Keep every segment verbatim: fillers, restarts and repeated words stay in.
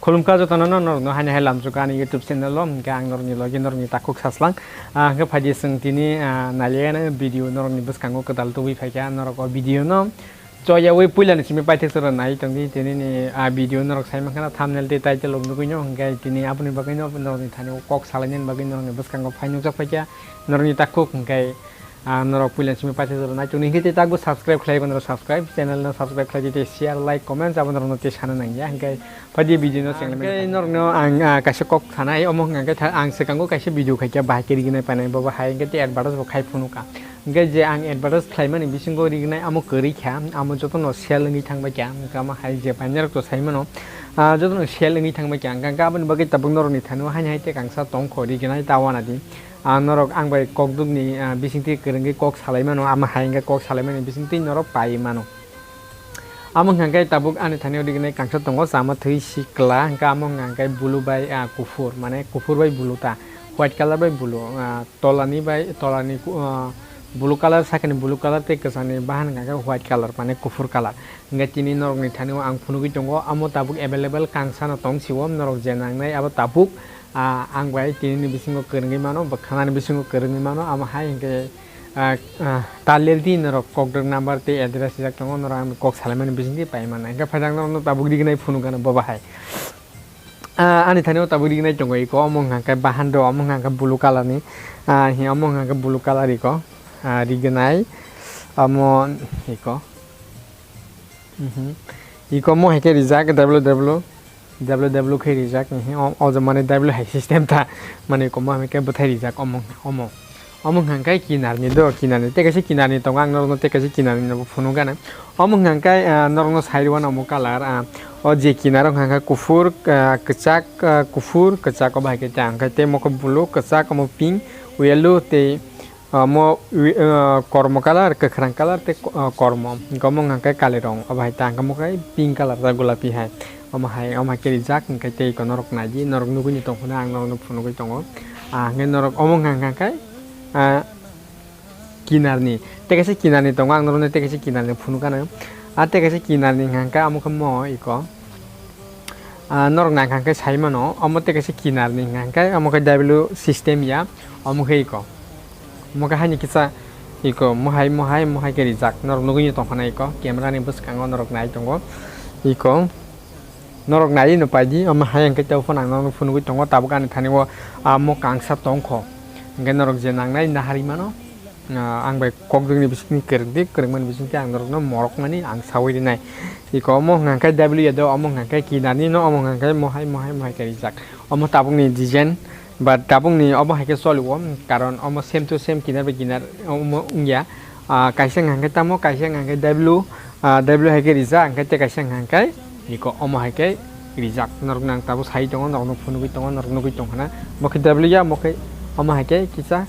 Khulumkha jotono no norokno haini hai lamjokha ani YouTube channel o, hwnkhe ang norokni logi norokni takhuk saslang. Ah, hwnkhe phaidi chwng tini, ah, nailaiya video norokni bwskango kwtal tubui phaikha, norok o video no choyawi puilani simi paithak chwra nai tongdi, tini ni, ah, video norok sai mankha na thumbnail tei title rok nugui no, hwnkhe tini aboni bagwi no norokni thani o kok salainani bagwi norokni bwskango phai nukjak phaikha norokni takhuk, hwnkhe Ah, norok puila simi paithak jora naitok ni hwnkhe tei tabuk subscribe khlai, norok subscribe, channel no subscribe khlai di tei share, like, comments abo norok no tei sana nangya. Hwnkhe phaidi video no chengla hwnkhe norok no ang, ah, kaisa kok sanai, omo hwnkha khe tha-, ang swkango kaisa video khaikha bahai khe rignai painai, bobo hai hwnkhe tei advertise bo khai phunukha. Hwnkhe je ang advertise khlaimani bisingo rignai amo kwrwi kha, amo joto no sell wngwi thangbai kha, hwnkhe amo hai je painai rok to sai mano, ah, joto no sell wngwi thangbai kha, hwnkhe aboni bagwi tabuk norok ni thani o haini hai tei kangsa tongkho rignai ta wana di. Ah, norok ang bai kokdukni, ah, bisingtwi kwrwngwi kok salai mano, amo hai hwnkhe kok salaimani bisingtwi norok pai mano. Amo hwnkha khe tabuk ani thani o rignai kangsa tongo, chama thwi sikla, hwnkhe amo hwnkha khe blue bai, ah, kuphur, mane kuphur bai blue ta, white colour bai blue, ah, tolani bai, tolani ku-, ah, blue colour, sakani blue colour tei kwchangni bahan hwnkha khe white colour, mane kuphur colour. Hwnkhe tini norokni thani o ang phunugwi tongo, amo tabuk available kangsa no tong sio, norok je nangnai abo tabuk. Ah, ang bai tini ni bisingo kwrwngwi mano, bwkhanani bisingo kwrwngwi mano, amo hai hwnkhe, ah, ah, ta lel di norok kokdwk number tei address rijak tongo, norok ang kok salaimani bisingtwi pai mano. Hwnkhe phaijak norokno tabuk rignai phunukgano bo bahai. Ah, ani thani o tabuk rignai tongo iko, omo hwnkha khe bahan do, omo hwnkha khe blue colour ni, ah, hi omo hwnkha khe blue colour iko, ah, rignai, omo iko. Mhm. Iko mo hai khe rijak W W, W W khe rijak, mhm, o, o je mane W hai system ta, mane iko mo hai khe bwthai rijak omo, omo. Omo hwnkha khe kinar ni do, kinar ni tei kaisa kinar ni tongo, ang norok no tei kaisa kinar ni no phunuk gana. Omo hwnkha khe, ah, norok no sai rw omo colour, ah, o je kinar o hwnkha khe kuphur, ah, kwchak, ah, kuphur, kwchak obo hai khe ta hwnkha khe tei mo khe blue, kwchak, omo pink, yellow tei Omo wi-, ah, kormo colour, kwkhwrang colour tei ko-, ah, kormo. Hwnkhe omo hwnkha khe kalirong, obo hai ta hwnkhe omo khe pink colour jak gulapi hai. Omo hai, omo hai khe rijak, hwnkhe tei eko norok nai di, norok nugui ni tong phano ang norok no phunugui tongo. Ah, hwnkhe norok omo hwnkha khe, ah, kinar ni. Tei kaisa kinar ni tongo, ang norok no tei kaisa kinar ni phunuk gana. Ah, tei kaisa kinar ni hwnkha khe omo khe mo eko. Ah, norok nai hwnkha khe sai mano, omo tei kaisa kinar ni hwnkha khe, omo khe W system ya, omo khe iko. Omo khe haini kisa iko, mohai, mohai, mohai khe rijak. Norok nugui tong phano iko, camera ni bwskango norok nai tongo. Iko, norok nai no pai di, omo hai hwnkhe tei phano ang norok phunugui tongo, tabuk ani thani o, ah, mo kangsa tongkho. Hwnkhe norok je nangnai naharwi mano. Ah, ang bai kokdwkni bisingtwi kwrwngdi, kwrwngmani bisingtwi ang norokno morokmani ang saui rinai. Iko omo hwnkha khe W ya do, omo hwnkha khe kinarni no, omo hwnkha khe mohai, mohai, mohai khe rijak. Omo tabukni design ba tabukni obo hai khe choli o, karon omo same to same kinar bai kinar omo wngya. Ah, kaisa hwnkha khe tamo, kaisa hwnkha khe W, ah, W hai khe rijak, hwnkhe tei kaisa hwnkha khe Iko omo hai khe rijak, norok nang tabuk sai tongo, norok no phunugui tongo, norok nugui tong khana. Bo khe W ya, omo khe, omo hai khe kisa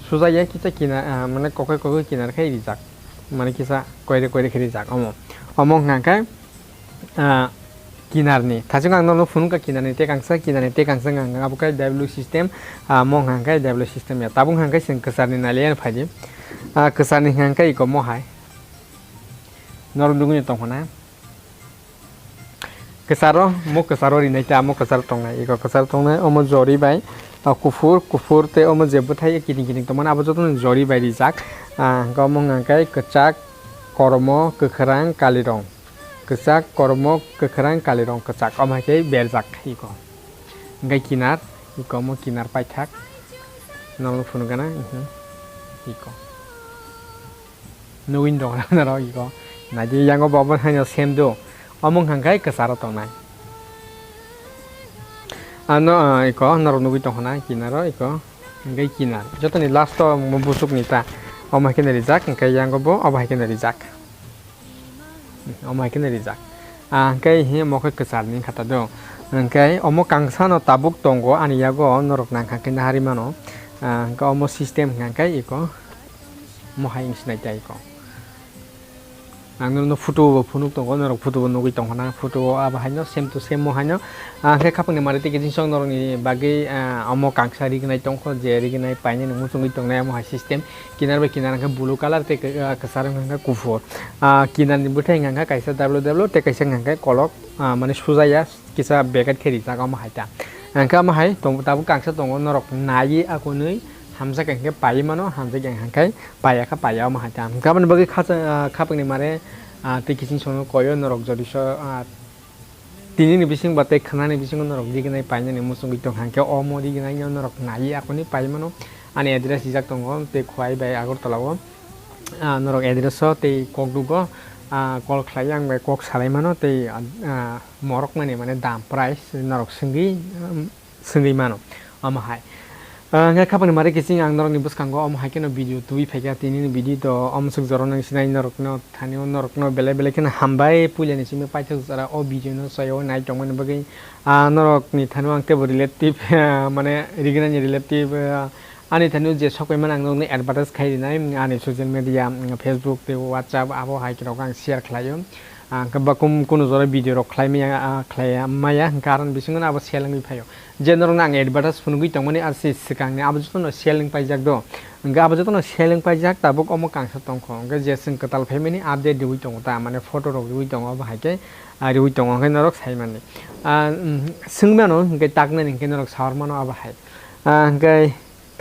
suja ya, kisa kinar, ah, mane kokoi kokoi kinar khe rijak. Mane kisa koire koire khe rijak omo. Omo hwnkha khe, ah, kinar ni. Thachung ang norok no phunuk kha kinar ni tei kangsa, kinar ni tei kangsa hwnkha khe abo khe W system, ah, mo hwnkha khe W system ya. Tabuk hwnkha khe chwng kwchar ni nai le ya phai di. Ah, kwchar ni hwnkha khe iko mo hai. Norok nugui tong khana. Kwcharo, mo kwcharo rinai ta, mo kwcharo tongnai, iko kwcharo tongnai, omo jori bai, ah, kuphur, kuphur tei omo je bwthai kiting kiting tongmani abo jotono jori bai rijak. Ah, hwnkhe omo hwnkha khe kwchak, kormo, kwkhwrang, kalirong. Kwchak, kormo, kwkhwrang, kalirong, kwchak. Omo hai khe berjak iko. Hwnkhe kinar, iko omo kinar paithak. Norok phunuk gana, mhm, iko. Nugui tong khana norok iko. Naidi yango bo obo haino same do. Omo hwnkha khe kwcharo tongnai. Ano, ah, iko norok nugui tong khana kinaro iko. Hwnkhe kinar. Jotoni last o omo busuk ni ta. Omo hai khe no rijak, hwnkhe yango bo obo hai khe no rijak. Omo hai khe no rijak. Ah, hwnkhe hi omo khe kwchar ni kha ta do. Hwnkhe omo kangsa no tabuk tongo ani yago norok nang kha khe naharwi mano. Ah, hwnkhe omo system hwnkha khe iko. Mohai wng sinai ta iko. Ang norokno photo bo phunuk tongo, norok photo bo nugui tong khana, photo o abo haino same to same mo haino. Ah, khe khapang ni mari tei khe jingsong norokni bagwi, ah, omo kangsa rignai tongkho, je rignai painai no muchungui tongnai omo hai system. Kinar bai kinar hwnkhe blue colour tei, ah, kwchar wngkha khe kuphur. Ah, kinar ni bwthai wngkha khe kaisa W W tei kaisa wngkha khe kolok, ah, mane sujaya. kisa bekat khe rijak omo hai ta. Hwnkhe omo hai tong-, tabuk kangsa tongo norok naiwi akonwi hamjak hwnkhe paiwi mano, hamjak hwnkhe paiya khe paiya omo hai ta. Hwnkhe aboni bagwi khacha-, ah, khapangni mare, ah, tei kiching songno koyo norok jodi so, ah, tinini bisingo ba tei khwnani bisingo norok rignai painani muchungwi tong hwnkhe omo rignai no norok naiwi akonwi paiwi mano. Ani address rijak tongo tei Khowai bai Agartala o. Ah, norok address o tei kokduk o, ah, call khlai ang bai kok salai mano tei, ah, morok mani mane dam price norok swngwi, um, swngwi mano omo hai. Ah, hwnkhe khapangni mare kiching ang norokni bwskango omo hai kheno video tubui phaikha, tinini video to omo swk jorano sinai norokno thani o norokno belai belai kheno hambai puilani simi paithak jora o video no sayo nai tongmani bagwi. Ah, norokni thani o ang teibo relative, ah, mane rignani relative, ah, ani thani o je sokoi mani ang norokno advertise khai rinai, ani social media, mm, Facebook tei WhatsApp abo hai kheno ang share khlaio. Ah, hwnkhe ba kum-, kunu jora video rok khlai maya, ah, khlai maya, hwnkhe aroni bisingo abo sale wngwi phaio. Je norokno ang advertise phunugwi tongmani R C swkangni abo jotono sale wng paijak do. Hwnkhe abo jotono sale wng paijak, tabuk omo kangsa tongkho. Hwnkhe je chwng kwtal phaimani update riui tongo ta, mane photo rok riui tongo, abo hai khe, ah, riui tongo, hwnkhe norok sai mani. Ah, mm, swng mano, hwnkhe taknani hwnkhe norok saor mano abo hai. Ah, hwnkhe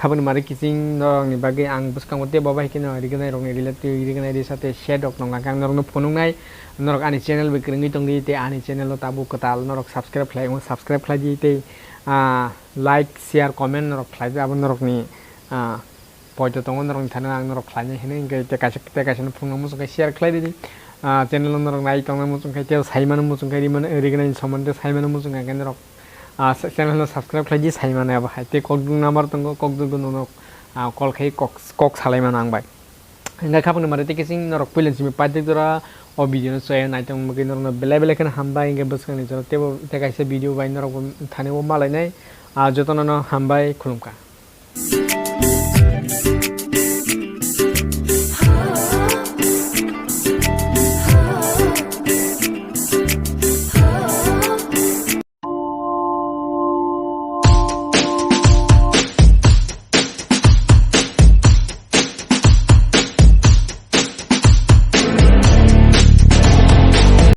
Thaboni mari kiching norokni bagwi ang bwskango tei bo bai kheno rignai rokni relative rignai risa tei shed rok nongkha khe ang norokno phunuknai. Norok ani channel bai kwrwngwi tongdi tei ani channel o tabuk kwtal norok subscribe khlai, subscribe khlai di tei, ah, like, share, comment norok khlai di, abo norokni, ah, poito tongo norokni thani ang norok khlainai hinwi hwnkhe tei kaisa tei kaisa no phunukna muchung khe share khlai di, ah, channel o norok nai tongna muchung khe tei sai mano muchung khe rimani rignai ni somondo sai mano muchung khe norok Ah, sa-, channel no subscribe khlai di, sai mano abo hai. Tei kokduk number tongo, kokduk no norok, ah, call khai kok, kok salai mano ang bai. Hingkhe khapangni mari tei kiching norok puila simi paithak jora o video no chaya naitong bagwi norokno belai belai kheno hambai, hingkhe bwskangni jora teibo tei kaisa video bai norok bo thani o malainai, ah, jotono no hambai, khulumkha.